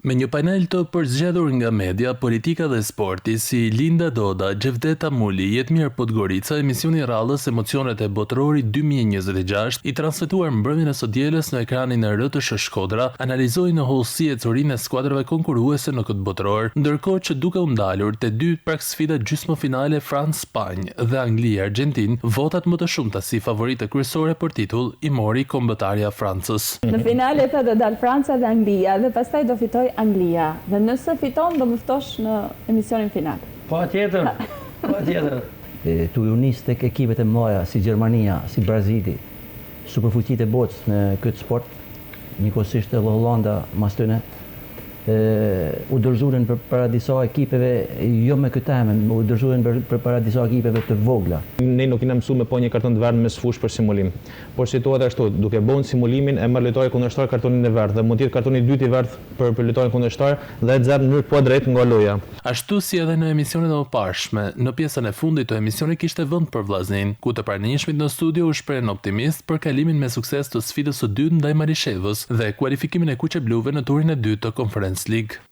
Me një panel të përzgjedhur nga media, politika dhe sporti, si Linda Doda, Xhevdet Tamuli, Jetmir Podgorica, emisioni i radhës Emocionet e Botërorit 2026, i transmetuar mbrëmjen e së dielës në ekranin e RTSH Shkodra, analizoi në hollësi ecurinë e skuadrave konkurruese në këtë botëror, ndërkohë që duke u ndalur te dy pragsfidat gjysmëfinale Francë-Spanjë dhe Angli-Argjentinë, votat më të shumta si favorite kryesore për titull i mori kombëtarja e Francës. Në finale tha do dalë Franca dhe Anglia dhe pastaj do fitojë Anglia dhe nëse fiton do më ftosh në emisionin final. Patjetër, patjetër. Tu u nis tek ekipet e mëdha si Gjermania, si Brazili, superfuqitë e botës në këtë sport, njëkohësisht edhe Hollanda mas tyne, u dorëzuan përpara disa ekipeve jo me këtë emër, u dorëzuan përpara disa ekipeve të vogla. Ne nuk jena mësu me pa një karton të verdhë në mesfushë për simulim. Por situata është ashtu, duke bo simulimin e merr lojtari kundërshtar kartonin e verdhë dhe mund të jetë kartoni i dytë i verdhë për për lojtarin kundërshtar dhe e nxjerr në mënyrë të padrejtë nga loja. Ashtu si edhe në emisionet e mëparshme, në pjesën e fundit të emisionit kishte vend për Vllazninë, ku të pranishmit në studio u shprehën optimistë për kalimin me sukses të sfidës së dytë ndaj Malishevës dhe kualifikimin e kuqebluve në turin e dytë të Conference League.